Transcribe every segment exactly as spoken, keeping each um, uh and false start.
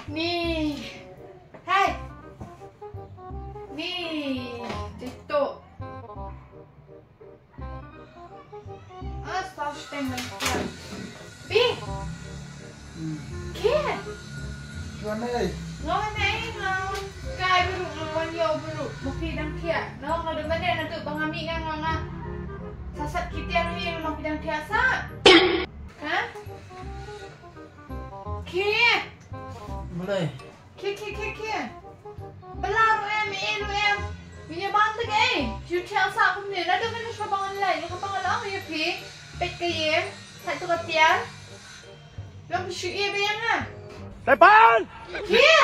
Ni. Hai. Ni. Dito. Ah, stop steng lang. Bi. Hmm. Ke? Wan ai. Wan ai, wan. Kai baru, wan yo baru. Mesti dang kia. No, no, de mana na tu bang ami ngan ngan. Sasat kita ni mesti dang kia sa. Ha? Ke? Boleh. Khie, khie, khie, khie. Bala ruh em, eh ruh em. Ngi ïa bang te kaei. Shu thiah sah kumne. Naduh mynne shu bang online, ka bang la ong ïa phi. Peit ka ïing. Thait tu ka tiar. Long shu ïa biang ha. Tepan! Khie!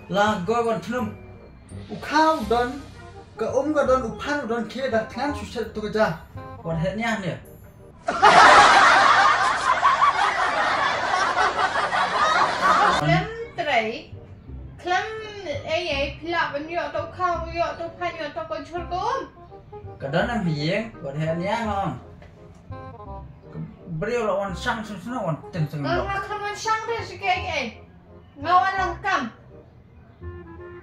La goi wan thnum. U khaw don, ka um ka don, u phan u don, khie da thngan shu set tu ka ja. Wan het nia ne. Khlem trei, khlem ei ei, phi lah ban ïoh to khaw, ïoh to phan, ïoh to ko jhur ko um. Ka don am ïeng, wat heh niang ong. Briew la wan shang shang shang wan tem shang. Nga khlem wan shang de shi kei kei. Nga wan lang kam.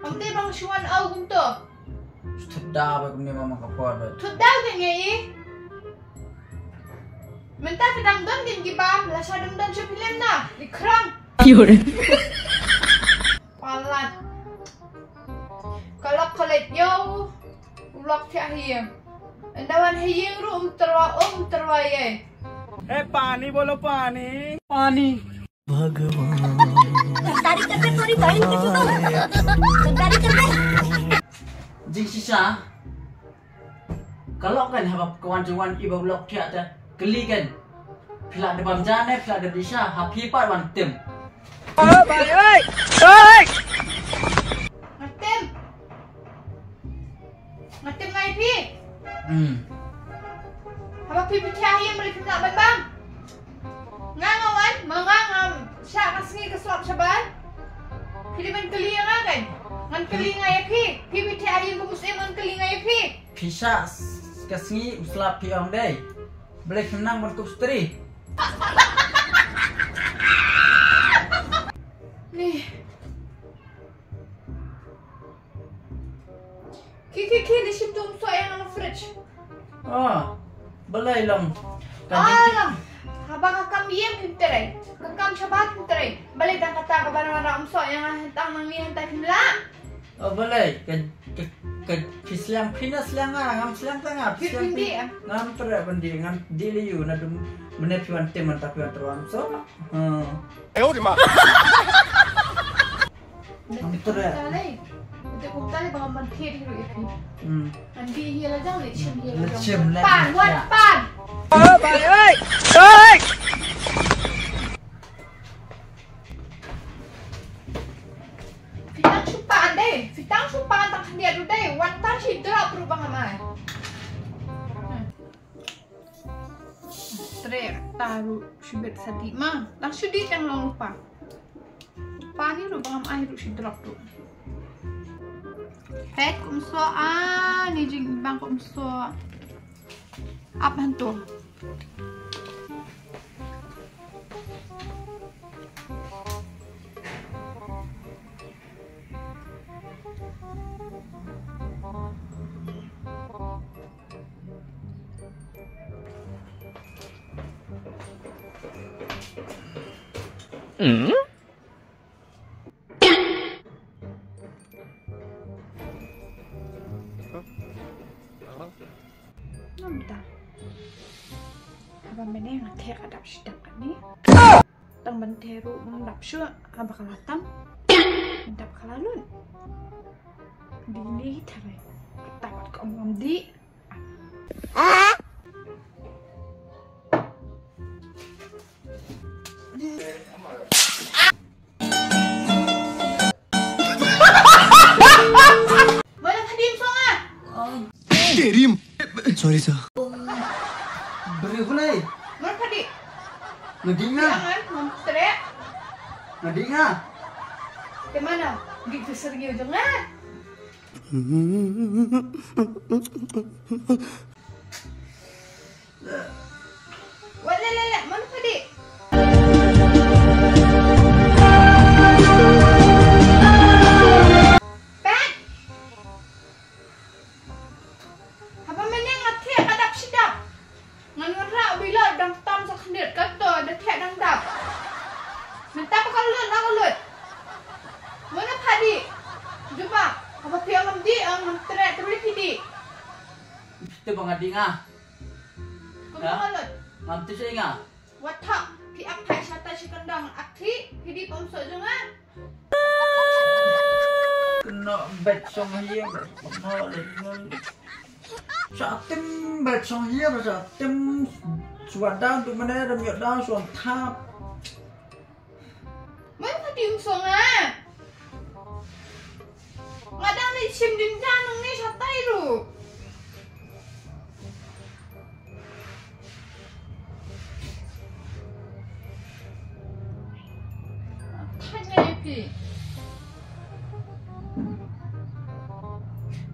Am te bang shu wan au kumto. Thut da ba kumne mama ka por ba. Thut da ke ngi i. Mynta ka dang don din ki ba la sha dang don shu film na. Di khrong. Ki hore. Palat. Kalak kalet yo. Ulak thiah hiang. Enda wan hiang ru um terwa um terwa ye. Eh, pani bolo pani. Pani. भगवान। गद्दारी करके तेरी बहन की चुदो। गद्दारी करके। Jingshisha. Ka lok kan haba ka wan jingwan iba u lok thiah te. Kylli kan. Phi la da bam ja ne, phi la da disha, ha phi pat wan tim. Oh, bai, oi! Oi! Wan tim. Nga tip ngai phi. Hmm. Haba phi phi thiah ïa balei phim lah ban bam. Nga nga wan, ma nga nga shah ka sngi ka slap shabar. Phi dei ban kylli ïa nga kan. Ngan kylli nga ïa phi. Phi phi thiah ïa ka muslim ngan kylli nga ïa phi. Phi shah s-, ka sngi u slap phi ong dei. Balei phim nang ban kup stri. Ni. Ki, ki, ki, ni shim tu um soh ïa nga na fridge. Ah, balei long? Ka ah, jingkit long. Haba ka kam ïeng phim trei. Ka kam shabar phim trei. Balei tang kata ka ban wan um soh ïa nga hangta nangne hangta phim lah. Oh, balei? Ka, ka, ka phi sliang phi na sliang nga, ngam sliang ta nga, phi sliang phi. Ngam trei ban dih, ngam dih lei ïa u na dum, mynne phi wan tim mynta phi wan trei um soh. Hmm. Eh, oh, di ma. Ngan trei. Ngan trei kumta lei ba ngan ban thied hi ruh ïa phi. Hmm. Ngan dih hi la jong, leit shim hi la jong. Leit shim, leit shim. Pan, wan pan. Oh, bai, oi! Oi! Phi tang shu pan dei, phi tang shu pan tang khyndiat ruh dei, wat tang shi drop ruh ba ngam ai. Trei ta ruh shibit sa dih ma. Tang shu dih tang long pa. Pa ni ruh ba ngam ai ruh shi drop ruh. Peit kum soh a, ni jingbang kum soh. Ap hantu. Hmm? Namta. Haba mynne nga theh ka dap shi dap kane. Tang ban theh ruh ngam dap shuh, haba ka la tam. Dap ka la lut. Dini thare. Tapat ka ngam dih. Mana Khadim song ah? Terim. Sorry sir. Beri hulai. Mana Khadim? Ngadi nga. Jangan mempetrek. Ngadi nga. Di mana? Di tu sergi ujung ah. Wat leh leh leh, mano pha dih? Nga. Kumno ka lut? Ngam tip shuh ïa nga. Wat thok, phi ap thait shatai shi kyndong, ap thik, phi dei pom soh jong nga. Kynnoh bet shong ha ïing, kynnoh leh ngun. Sha tim bet shong ha ïing, sha tim shuwa dang tu mane dam ïoh dang shuwa thap. Mano ka tim song ah? Nga dang leit shim ding jang nang ne shatai ruh. Thait nga ïa phi.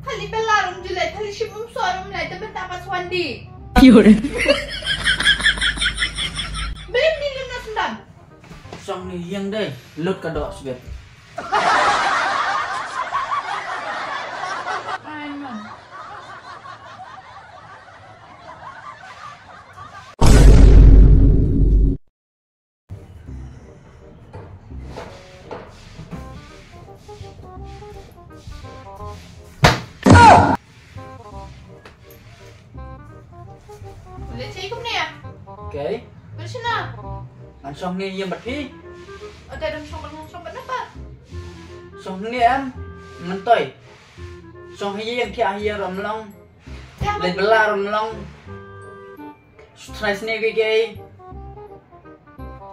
Thali bela rum jule, thali shim um so rum lai, te benta pas wandi. Pure. Beli ni lim na sendam. Shong ni ïing dei, lut ka doh sbet. Ai man. Leh check kumne? Okay. Kumne shina? Ngan shong ne ïa bad phi. Ate dang shong bad ngan shong bad napa? Shong ne em? Ngan toi. Shong hi ïa phi ah ïa ram long. Leh bela ram long. Stress ne ki ki.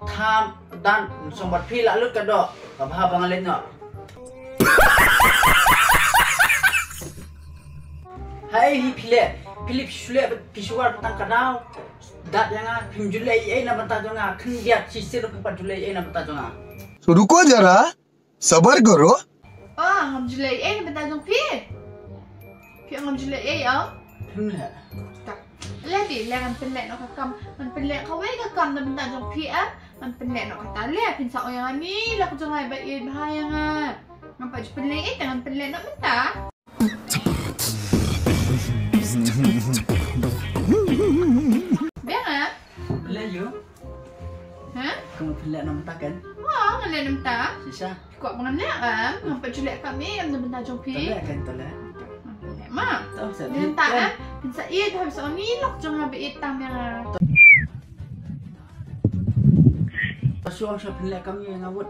Tham dan song bad phi la lut ka doh. Ka bha ba nga leh noh. Hai hi phi leh, phi leh phi shu leh phi shu war tang ka daw. Dat ïa nga, phim ju leh ei na bynta jong nga, khyndiat shisien ruh phim pat ju leh ei na bynta jong nga. तो रुको जरा, सबर करो। Oh, ngam ju leh ei na bynta jong phi. Phi ngam ju leh ei, oh. Phim leh. Tak. Leh di, leh ngan pynleh noh ka kam, ngan pynleh kawei ka kam na bynta jong phi, ah. Ngan pynleh noh kata leh, phin sa ong ïa nga ni, lok jong nga ba ïeit bha ïa nga. Ngam pat ju pynleh ei, te ngan pynleh noh mynta. Biang ah? Pynleh ïa u. Ha? Ka ma pynleh na mynta kan? Ha, ngan leh na mynta. Shisha. Kwah ba ngan leh kan? Ngam pat ju leh kam em na bynta jong phi. To leh kan, to leh. Ngan leh ma. To sa leh kan. Mynta em. Phin sa ïeit ha sa ni lok jong ha ba ïeit tam ïa nga. To shu ong sha pynleh kam ïa nga wut.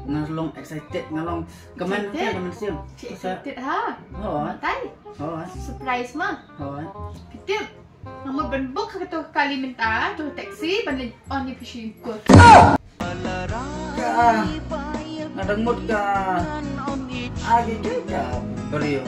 Nga long excited, nga long kaman excited. Kaman sim. Excited ha. Ho. Tai. Ho. Surprise ma. Ho. Phi tip. Nga mut ban book ha kato ka kali mynta, to taxi ban leit on ïa phi sha ïing. Ka, nga dang mut ka. Agi ka briew.